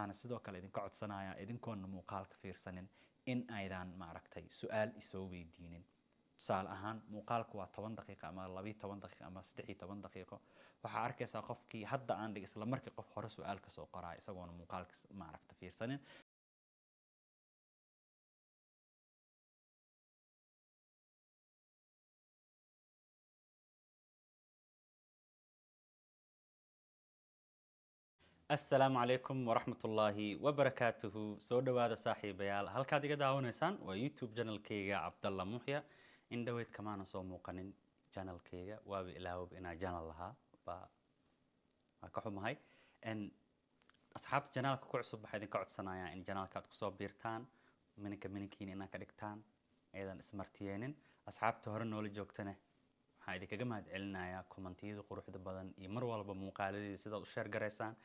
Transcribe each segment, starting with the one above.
Waxaana sidoo kale idinka codsanayaa idinkoona muuqaalka fiirsanin in aydan maaragtay su-aal isoo weydiinin. Tusaale ahaan, muuqaalku waa 10 daqiiqo ama 12 daqiiqo ama 13 daqiiqo. Waxaa arkaysaa qofkii hadda aan dhig isla markii qof hore su-aal kasoo qoraayo isagoona muuqaalka maaragta fiirsanin. Assalaamu calaykum waraxmatullaahi wabarakaatuhu. Soo dhowaada saaxiibayaal, halkaad iga daawanaysaan waa YouTube channelkayga Cabdalla Muxya. In dhoweyd kamaana soo muuqanin channelkayga, waaba ilaawaba inaa channel lahaa, baa waa ka xumahay. Asxaabta channelka ku cusub, waxaa idinka codsanayaa in channelka aad kusoo biirtaan, mininka mininkiina inaad ka dhigtaan, aydan ismartiyeenin. Asxaabta hore noola joogtana, waxaan idinkaga mahad celinayaa commentiyada quruxda badan iyo mar walba muuqaaladeeda sidaad u share garaysaan.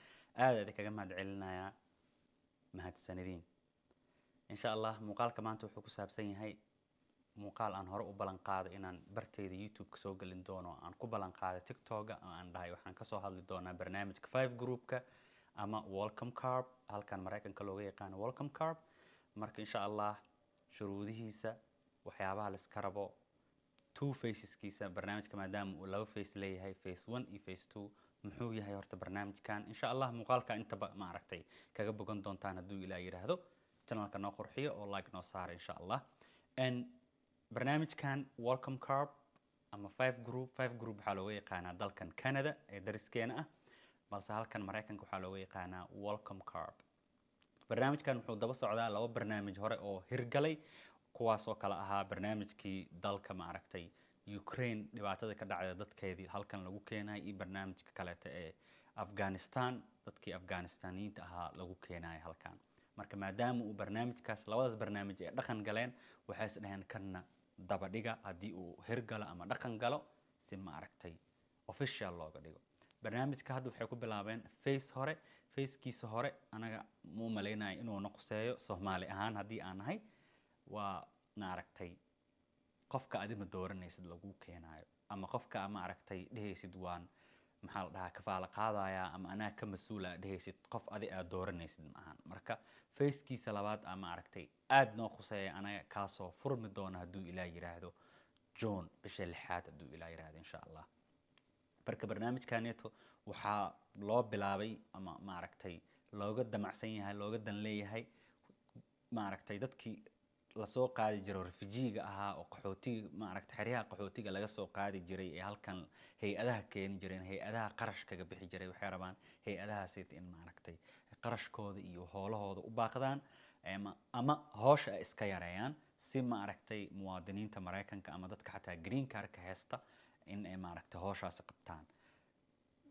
Aad idinkaga mahad celinayaa, mahadsanediin. Insha Allah muuqaalka maanta wuxuu ku saabsan yahay muuqaal aan hore u ballan qaaday inaan barteyda YouTube kasoo gelin doono, aan ku ballan qaaday TikToka oo aan dhahay waxaan kasoo hadli doonaa barnaamijka Five Groupka ama Welcome Corps, halkan Mareykanka looga yaqaano Welcome Corps. Marka insha Allah shuruudihiisa, waxyaabaha la iska rabo, two phaseskiisa barnaamijka, maadaama uu laba phase leeyahay, phase one iyo phase two, muxuu yahay horta barnaamijkan, insha Allah muuqaalka intaba ma aragtay kaga bogan doontaan hadduu Ilaah yidhaahdo. Channelka noo qurxiyo oo like noo saara insha Allah. Barnaamijkan Welcome Corps ama Five Group, Five Group waxaa looga yaqaanaa dalkan Canada ee dariskeena ah, balse halkan Mareykanka waxaa looga yaqaanaa Welcome Corps. Barnaamijkan wuxuu daba socdaa laba barnaamij hore oo hirgalay, kuwaasoo kale ahaa barnaamijkii dalka maaragtay Ukraine dhibaatada ka dhacda dadkeedii halkan lagu keenay, iyo barnaamijka kaleeta ee Afghanistan, dadkii Afghanistaniyiinta ahaa lagu keenayo halkan. Marka maadaama uu barnaamijkaas, labadaas barnaamij ay dhaqan galeen, waxay is dhaheen kanna dabadhiga haddii uu hirgalo ama dhaqan galo, si maaragtay official looga dhigo barnaamijka. Hadda waxay ku bilaabeen phase hore. Phasekiisa hore anaga muu malaynayo inuu noqseeyo Soomaali ahaan haddii aan nahay. Waa maaragtay qofka adima dooranaysid lagu keenaayo, ama qofka maaragtay dhehaysid waan maxaa la dhahaa kafaala qaadaya ama anaa ka mas-uula dhehaysid, qof adi aad dooranaysid ma ahan. Marka phasekiisa labaad aa maaragtay aad noo khuseeya anaga, kaasoo furmi doona hadduu Ilaah yiraahdo June, bisha lixaad hadduu Ilaah yiraahdo insha Allah. Marka barnaamijkaneeto waxaa loo bilaabay ama maaragtay looga damacsan yahay, looga dan leeyahay maaragtay dadkii lasoo qaadi jiro refugeega ahaa oo qaxootiga maaragtay xeryaha qaxootiga laga soo qaadi jiray ee halkan hay-adaha keeni jireen, hay-adaha qarash kaga bixi jiray. Waxay rabaan hay-adahaasi in maaragtay qarashkooda iyo hoolahooda u baaqdaan ama hoosha ay iska yareeyaan, si maaragtay muwaadiniinta Mareykanka ama dadka xataa green cardka haysta in ay maaragtay hooshaasi qabtaan.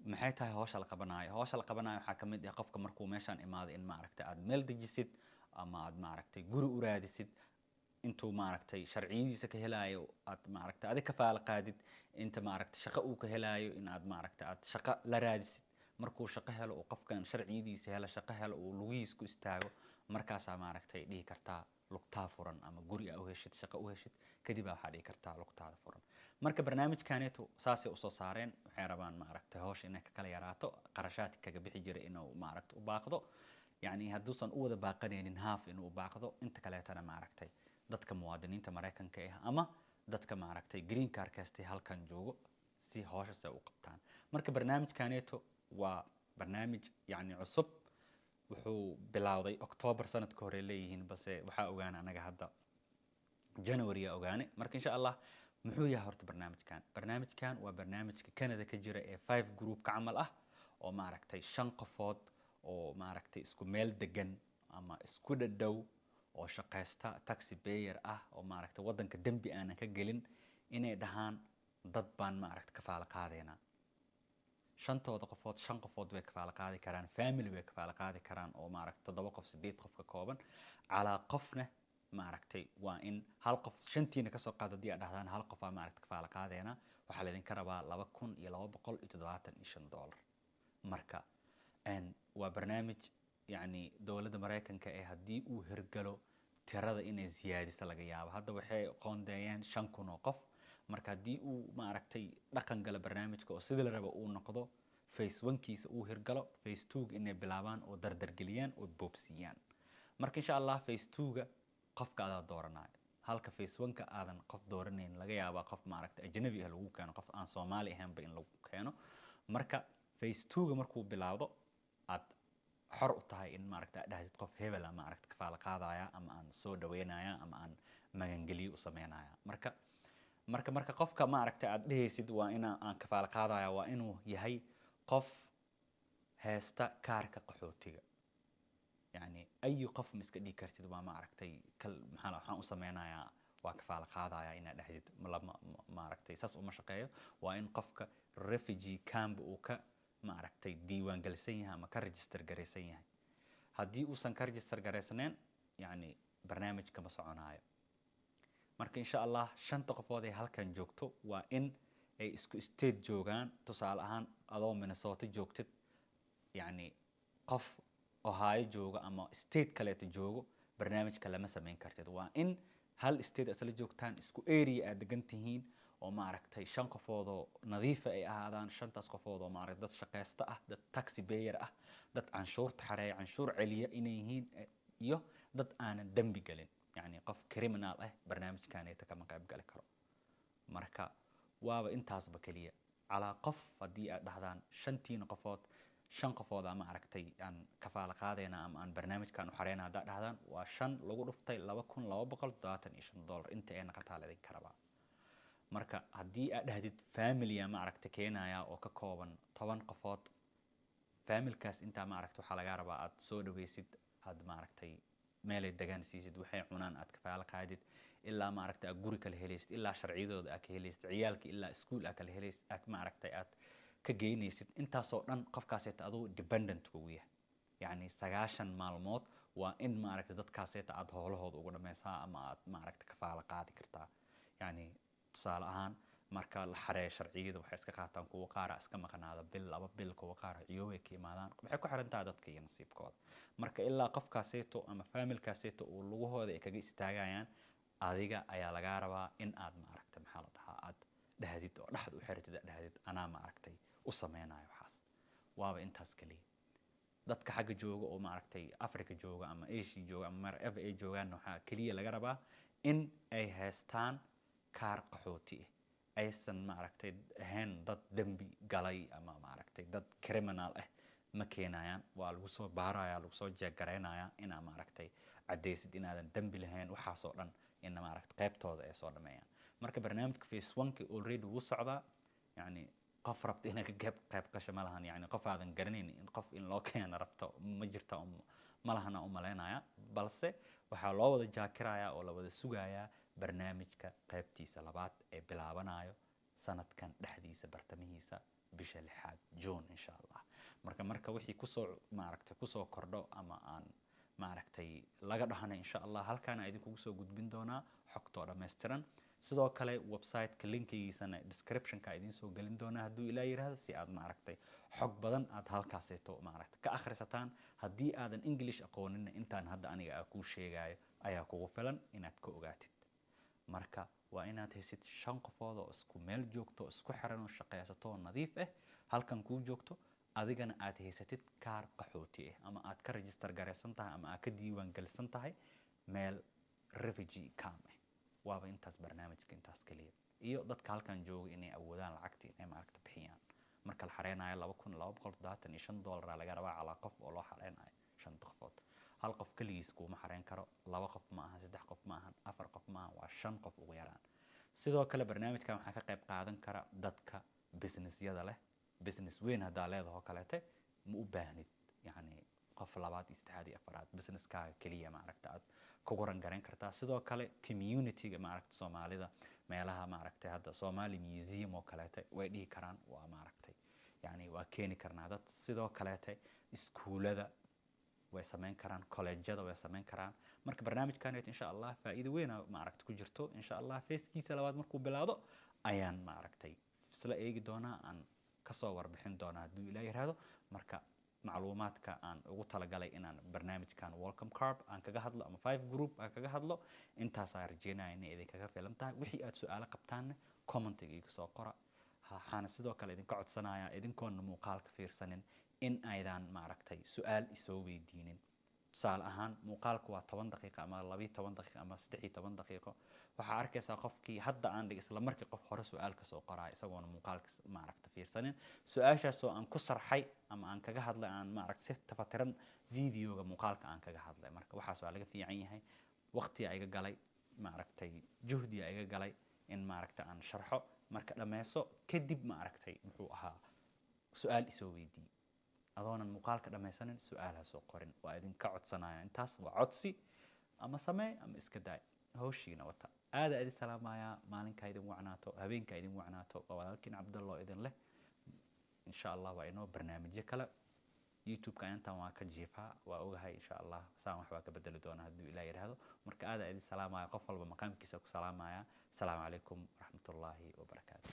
Maxay tahay howsha la qabanayo? Howsha la qabanayo waxaa kamid ah qofka markuu meeshaan imaado in maaragtay aad meel dejisid ama aad maaragtay guri u raadisid intuu maaragtay sharciyadiisa ka helaayo, aad maaragtay adig kafaala qaadid inta maaragtay shaqo uu ka helaayo, in aad maaragtay aad shaqo la raadisid. Markuu shaqo helo, uu qofkan sharciyadiisa helo, shaqo helo, uu lugihiis ku istaago, markaasaa maaragtay dhihi kartaa lugtaa furan, ama guri aa u heshid, shaqo u heshid, kadib waxaa dhihi kartaa lugtaada furan. Marka barnaamijkaneeto saasay usoo saareen. Waxay rabaan maaragtay howsha inay ka kala yaraato, qarashaadka kaga bixi jiray inuu maaragtay u baaqdo, yacni hadduusan u wada baaqanaynin, half inuu u baaqdo, inta kaleetana maaragtay dadka muwaadiniinta Mareykanka ah ama dadka maaragtay green card haystay halkan joogo si howshaas ay u qabtaan. Marka barnaamijkaneeto waa barnaamij yacni cusub. Wuxuu bilowday October sanadka hore leeyihiin, balse waxaa ogaana anaga hadda January aa ogaane. Marka insha Allah muxuu yahay horta barnaamijkan? Barnaamijkan waa barnaamijka Canada ka jira ee Five Group ka camal ah, oo maaragtay shan qofood oo maaragtay isku meel degan ama isku dhadhow oo shaqaysta, tax payer ah, oo maaragtay waddanka dembi aanan ka gelin, inay dhahaan dad baan maaragtay kafaalo qaadaynaa. Shantooda qofood, shan qofood way kafaalo qaadi karaan, family way kafaalo qaadi karaan oo maaragtay toddoba qof, sideed qof ka kooban. Calaa qofna maaragtay waa in hal qof, shantiina kasoo qaad, haddii aad dhahdaan hal qof aa maaragtay kafaalo qaadeena, waxaa laydinka rabaa $2,275. Marka waa barnaamij yacni dowladda Mareykanka ee haddii uu hirgalo tirada inay siyaadisa laga yaabo. Hadda waxay qoondeeyeen 5,000 oo qof. Marka haddii uu maaragtay dhaqan galo barnaamijka oo sidii la rabo uu noqdo. Phase one-kiisa uu hirgalo, phase two-ga inay bilaabaan oo dardargeliyaan oo boobsiiyaan. Marka insha Allah phase two-ga qofka adaa dooranayo, halka phase one-ka aadan qof dooranayn. Laga yaabaa qof maaragtay ajnabi ah lagu keeno, qof aan Soomaali ahaynba in lagu keeno. Marka phase two-ga markuu bilaabdo, aad xor u tahay in maaragta aad dhahdid qof hebela maaragta kafaala qaadaya ama aan soo dhaweynaya ama aan magangeliyo u sameynaya. Marka qofka maaragta aad dhehaysid waa ina aan kafaala qaadaya, waa inuu yahay qof heesta kaarka qaxootiga. Yani ayu qof ma iska dhigi kartid waa maaragtay kal maxaa waxaan u sameynayaa, waa kafaala qaadaya inaad dhahdid lama maaragtay, saas uma shaqeeyo. Waa in qofka refugee camp uu ka maaragtay diiwaan gelisan yahay ama ka register garaysan yahay. Haddii uusan ka register garaysaneen, yani barnaamijka ma soconaayo. Marka insha Allah shanta qofood ee halkan joogto waa in ay isku state joogaan. Tusaale ahaan, adoo Minnesota joogtid, yani qof Ohio joogo ama state kaleeto joogo, barnaamijka lama sameyn kartid. Waa in hal state isla joogtaan, isku area aad degan tihiin, oo maaragtay shan qofood oo nadiifa ay ahaadaan. Shantaas qofood oo maaragtay dad shaqaysta ah, dad tax payer ah, dad canshuurta xareeya, canshuur celiya inay yihiin, iyo dad aanan dembi gelin. Yani qof criminal ah barnaamijkaneeta kama qayb gali karo. Marka waaba intaasba keliya. Calaa qof haddii aad dhahdaan shantiina qofood, shan qofooda ma aragtay aan kafaala qaadayna ama aan barnaamijkan u xareyna haddaad dhahdaan, waa shan lagu dhuftay $2,275 inta ay naqataa laydinka rabaa. Marka haddii aad dhahdid family ma aragta keenaya oo ka kooban 10 qofood, familkaas intaa ma aragta waxaa lagaa rabaa aad soo dhaweysid, aad maaragtay meelay degaan siisid, waxay cunaan aad kafaala qaadid, ilaa maaragtay aad guri kala helaysid, ilaa sharciyadooda aad ka helaysid, ciyaalka ilaa iskuul aad kala helaysid, aad maaragtay aad ka geynaysid, intaasoo dhan qofkaaseeta aduu dependent kugu yahay. Yacni 90 maalmood waa in maaragtay dadkaaseeta aad howlahooda ugu dhameysaa ama aad maaragtay kafaala qaadi kartaa. Yacni tusaale ahaan, marka la xareeyo sharciyada waxay iska qaataan, kuwa qaara iska maqnaada bil, 2 bil, kuwa qaar ciyoobay ka imaadaan. Waxay ku xiran tahay dadka iyo nasiibkooda. Marka ilaa qofkaaseeto ama familkaaseeto uu lugahooda ay kaga istaagayaan, adiga ayaa lagaa rabaa in aad maaragtay maxaa la dhahaa aad dhahdid oo dhexda u xiratid, aad dhahdid anaa maaragtay u sameynayo waxaas. Waaba intaas kaliya. Dadka xagga jooga oo maaragtay Africa jooga ama Asia jooga ama wherever ay joogaan, waxaa keliya laga rabaa in ay haystaan kaar qaxooti ah, aysan maaragtay ahayn dad dembi galay ama maaragtay dad criminal ah ma keenayaan. Waa lagu soo baaraya, lagu soo jeegaraynaya inaa maaragtay caddaysid inaadan dembi lahayn, waxaasoo dhan ina maaragtay qaybtooda ay soo dhameeyaan. Marka barnaamijka phase one-ka already wuu socdaa. Yacni qof rabta inay ka qayb gasho ma lahan. Yani qof aadan garanayn in qof in loo keeno rabto ma jirta ma lahana u malaynaya. Balse waxaa loo wada jaakirayaa oo la wada sugayaa barnaamijka qaybtiisa labaad ee bilaabanayo sanadkan dhexdiisa, bartamihiisa, bisha lixaad, June, insha Allah. Marka wixii kusoo maaragtay kusoo kordho ama aan maaragtay laga dhahana, insha Allah halkaana idinkugu soo gudbin doonaa xogtoo dhammaystiran. Sidoo kale website-ka linkigiisana description-ka idiin soo gelin doonaa hadduu Ilaa yiraahdo, si aad maaragtay xog badan aad halkaaseeto maaragtay ka akhrisataan. Haddii aadan English aqooninna, intaan hadda aniga aa kuu sheegayo ayaa kugu filan inaad ka ogaatid. Marka waa inaad haysid shan qofood oo isku meel joogto, oo isku xiran, oo shaqaysato, oo nadiif ah, halkan kuu joogto, adigana aad haysatid kaar qaxooti ah ama aad ka register garaysan tahay ama aad ka diiwaan gelisan tahay meel refugee camp ah. Waaba intaas barnaamijka, intaas keliya. Iyo dadka halkan jooga inay awoodaan lacagta inay maaragta bixiyaan. Marka la xareynayo, $2,275 laga rabaa calaa qof oo loo xareynayo shanta qofood. Hal qof keligiis kuuma xareyn karo, laba qof ma aha, saddex qof ma ahan, afar qof ma ahan, waa shan qof ugu yaraan. Sidoo kale barnaamijkan waxaa ka qayb qaadan kara dadka businessyada leh. Business weyn haddaa leedaho kaleete, ma u baahnid yacni qof labaad iyo saddexaad iyo afaraad. Businesskaaga keliya maaragta aad kugu rangarayn kartaa. Sidoo kale community-ga maaragta Soomaalida, meelaha maaragtay hadda Somali Museum oo kaleete, way dhihi karaan waa maaragtay yani waa keeni karnaa dad. Sidoo kaleete iskuulada way samayn karaan, collegjada way samayn karaan. Marka barnaamijkan insha Allah faa'iido weyn maaragta ku jirto. Insha Allah phasekiisa labaad markuu bilaado ayaan maaragtay isla eegi doonaa, aan kasoo warbixin doonaa hadduu Ilaah yiraahdo. Marka macluumaadka aan ugu talagalay inaan barnaamijkan Welcome Corps aan kaga hadlo ama five group aan kaga hadlo, intaasaa rajeynaya inay idinkaga filan tahay. Wixii aad su-aalo qabtaanna commentiga iga soo qora. Waxaana sidoo kale idinka codsanayaa, idinkoona muuqaalka fiirsanin, in aydan maaragtay su-aal isoo weydiinin. Tusaale ahaan, muuqaalku waa 10 daqiiqo ama 12 daqiiqo ama 13 daqiiqo. Waxaa arkaysaa qofkii hadda aan dhig, isla markii qof hore su-aal kasoo qoraayo isagoona muuqaalka maaragta fiirsanin, su-aashaasoo aan ku sarxay ama aan kaga hadlay, aan maaragta si tafatiran videoga muuqaalka aan kaga hadlay. Marka waxaas waa laga fiican yahay. Waqtiga iga galay, maaragtay, juhdiga iga galay in maaragta aan sharxo. Marka dhameyso kadib, maaragtay, muxuu ahaa, su-aal isoo weydiiyey. Adoonan muuqaalka dhammaysanin su-aal ha soo qorin, waa idinka codsanaya. Intaas waa codsi, ama samee ama iska daay, hawshiina wata. Aada idin salaamayaa. Maalinkaa idin wacnaato, habeenkaa idin wacnaato. Waa walaalkiin Cabdallo idin leh. Insha Allah waa inoo barnaamijyo kale. YouTube-ka intaan waa ka jiifaa, waa ogahay. Insha Allah saan wax waa ka bedeli doonaa hadduu Ilaah yidhaahdo. Marka aada idin salaamaya, qof walba maqaamkiisa ku salaamaya. Asalaamu calaykum waraxmatullaahi wabarakaatu.